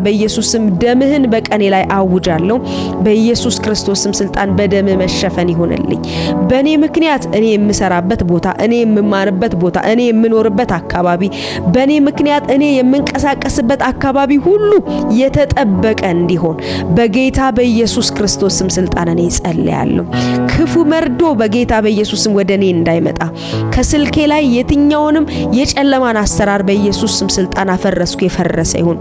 በኢየሱስ ስም ደምህን በቀኔ ላይ አውጃለሁ። በኢየሱስ ክርስቶስ ስም ስልጣን በደምህ መሸፈን ይሁንልኝ። በእኔ ምክንያት እኔ የምሰራበት ቦታ፣ እኔ የምማርበት ቦታ፣ እኔ የምኖርበት አካባቢ፣ በእኔ ምክንያት እኔ የምንቀሳቀስበት አካባቢ ሁሉ የተጠበቀ እንዲሆን በጌታ በኢየሱስ ክርስቶስ ስም ስልጣን እኔ ጸልያለሁ። ክፉ መርዶ በጌታ በኢየሱስ ስም ወደ እኔ እንዳይመጣ ከስልኬ ላይ የትኛውንም የጨለማን አሰራር በኢየሱስ ስም ስልጣን አፈረስኩ። የፈረሰ ይሁን።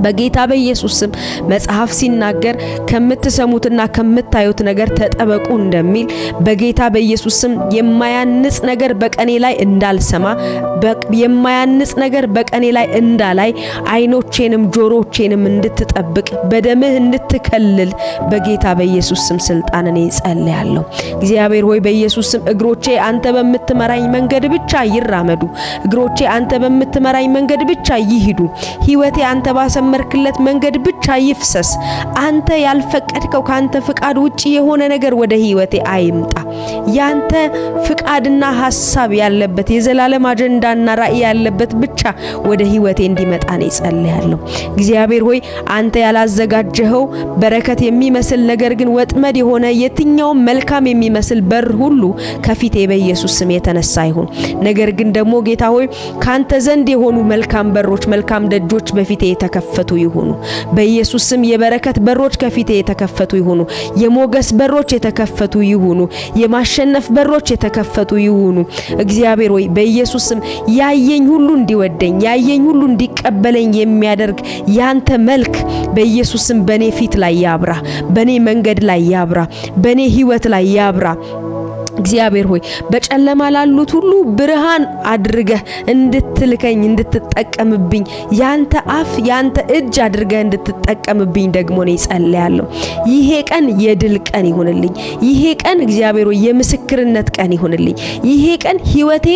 በጌታ በኢየሱስ ስም መጽሐፍ ሲናገር ከምትሰሙትና ከምታዩት ነገር ተጠበቁ እንደሚል፣ በጌታ በኢየሱስ ስም የማያንጽ ነገር በቀኔ ላይ እንዳልሰማ፣ የማያንጽ ነገር በቀኔ ላይ እንዳላይ፣ አይኖቼንም ጆሮቼንም እንድትጠብቅ፣ በደምህ እንድትከልል በጌታ በኢየሱስ ስም ስልጣን እኔ ጸልያለሁ። እግዚአብሔር ሆይ፣ በኢየሱስ ስም እግሮቼ አንተ በምትመራኝ መንገድ ብቻ ይራመዱ። እግሮቼ አንተ በምትመራኝ መንገድ ብቻ ይሂዱ። ህይወቴ አንተ ባሰመርክለት መንገድ ብቻ ይፍሰስ። አንተ ያልፈቀድከው፣ ካንተ ፍቃድ ውጪ የሆነ ነገር ወደ ህይወቴ አይምጣ። ያንተ ፍቃድና ሐሳብ ያለበት፣ የዘላለም አጀንዳና ራእይ ያለበት ብቻ ወደ ህይወቴ እንዲመጣ ነው ጸልያለሁ። እግዚአብሔር ሆይ፣ አንተ ያላዘጋጀኸው በረከት የሚመስል ነገር ግን ወጥመድ የሆነ የትኛውም መልካም የሚመስል በር ሁሉ ከፊቴ በኢየሱስ ስም የተነሳ ይሁን። ነገር ግን ደግሞ ጌታ ሆይ፣ ካንተ ዘንድ የሆኑ መልካም በሮች፣ መልካም ደጆች በፊቴ የተከፈቱ ይሁኑ። በኢየሱስ ስም የበረከት በሮች ከፊቴ የተከፈቱ ይሁኑ። የሞገስ በሮች የተከፈቱ ይሁኑ። የማሸነፍ በሮች የተከፈቱ ይሁኑ። እግዚአብሔር ሆይ፣ በኢየሱስ ስም ያየኝ ሁሉ እንዲወደኝ፣ ያየኝ ሁሉ እንዲቀበለኝ የሚያደርግ ያንተ መልክ በኢየሱስ ስም በኔ ፊት ላይ ያብራ፣ በኔ መንገድ ላይ ያብራ፣ በኔ ህይወት ላይ ያብራ። እግዚአብሔር ሆይ፣ በጨለማ ላሉት ሁሉ ብርሃን አድርገህ እንድትልከኝ፣ እንድትጠቀምብኝ፣ ያንተ አፍ ያንተ እጅ አድርገህ እንድትጠቀምብኝ ደግሞ እኔ ጸልያለሁ። ይሄ ቀን የድል ቀን ይሁንልኝ። ይሄ ቀን እግዚአብሔር ሆይ የምስክርነት ቀን ይሁንልኝ። ይሄ ቀን ህይወቴ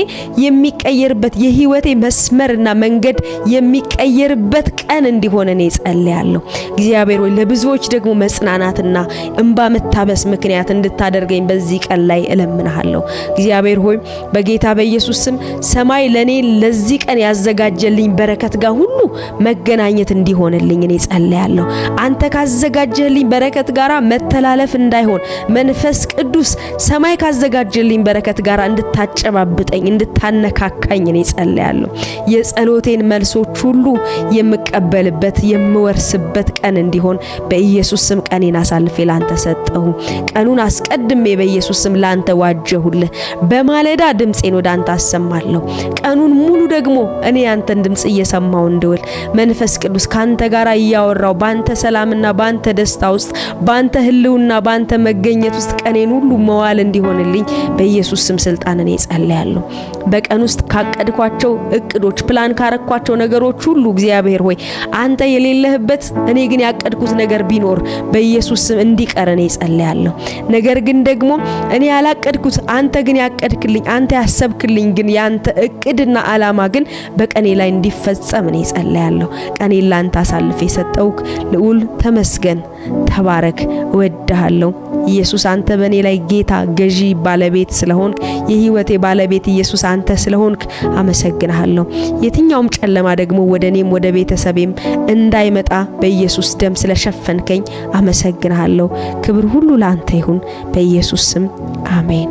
የሚቀየርበት፣ የህይወቴ መስመርና መንገድ የሚቀየርበት ቀን እንዲሆን እኔ ጸልያለሁ። እግዚአብሔር ሆይ፣ ለብዙዎች ደግሞ መጽናናትና እንባ መታበስ ምክንያት እንድታደርገኝ በዚህ ቀን ላይ እለምንሃለሁ። እግዚአብሔር ሆይ፣ በጌታ በኢየሱስ ስም ሰማይ ለኔ ለዚህ ቀን ያዘጋጀልኝ በረከት ጋር ሁሉ መገናኘት እንዲሆንልኝ እኔ ጸልያለሁ። አንተ ካዘጋጀልኝ በረከት ጋራ መተላለፍ እንዳይሆን መንፈስ ቅዱስ ሰማይ ካዘጋጀልኝ በረከት ጋራ እንድታጨባብጠኝ፣ እንድታነካካኝ እኔ ጸልያለሁ። የጸሎቴን መልሶች ሁሉ የምቀበልበት፣ የምወርስበት ቀን እንዲሆን በኢየሱስ ስም ቀኔን አሳልፌ ላንተ ሰጠሁ። ቀኑን አስቀድሜ በኢየሱስ ስም ላንተ ዋጀሁልህ። በማለዳ ድምጼን ወደ አንተ አሰማለሁ። ቀኑን ሙሉ ደግሞ እኔ ያንተን ድምጽ እየሰማሁ እንድውል፣ መንፈስ ቅዱስ ካንተ ጋር እያወራው፣ ባንተ ሰላምና ባንተ ደስታ ውስጥ፣ ባንተ ህልውና፣ ባንተ መገኘት ውስጥ ቀኔን ሁሉ መዋል እንዲሆንልኝ በኢየሱስ ስም ስልጣን እኔ ጸልያለሁ። በቀን ውስጥ ካቀድኳቸው እቅዶች፣ ፕላን ካረኳቸው ነገሮች ሁሉ እግዚአብሔር ሆይ አንተ የሌለህበት እኔ ግን ያቀድኩት ነገር ቢኖር በኢየሱስ ስም እንዲቀር እኔ ጸልያለሁ። ነገር ግን ደግሞ እኔ ያላቀድኩት፣ አንተ ግን ያቀድክልኝ፣ አንተ ያሰብክልኝ ግን ያንተ እቅድና አላማ ግን በቀኔ ላይ እንዲፈጸም እኔ ጸልያለሁ። ቀኔን ላንተ አሳልፌ የሰጠውክ ልዑል ተመስገን፣ ተባረክ፣ እወድሃለሁ። ኢየሱስ፣ አንተ በእኔ ላይ ጌታ፣ ገዢ፣ ባለቤት ስለሆንክ፣ የህይወቴ ባለቤት ኢየሱስ አንተ ስለሆንክ አመሰግንሃለሁ። የትኛውም ጨለማ ደግሞ ወደ እኔም ወደ ቤተሰቤም እንዳይመጣ በኢየሱስ ደም ስለሸፈንከኝ አመሰግንሃለሁ። ክብር ሁሉ ለአንተ ይሁን። በኢየሱስ ስም አሜን።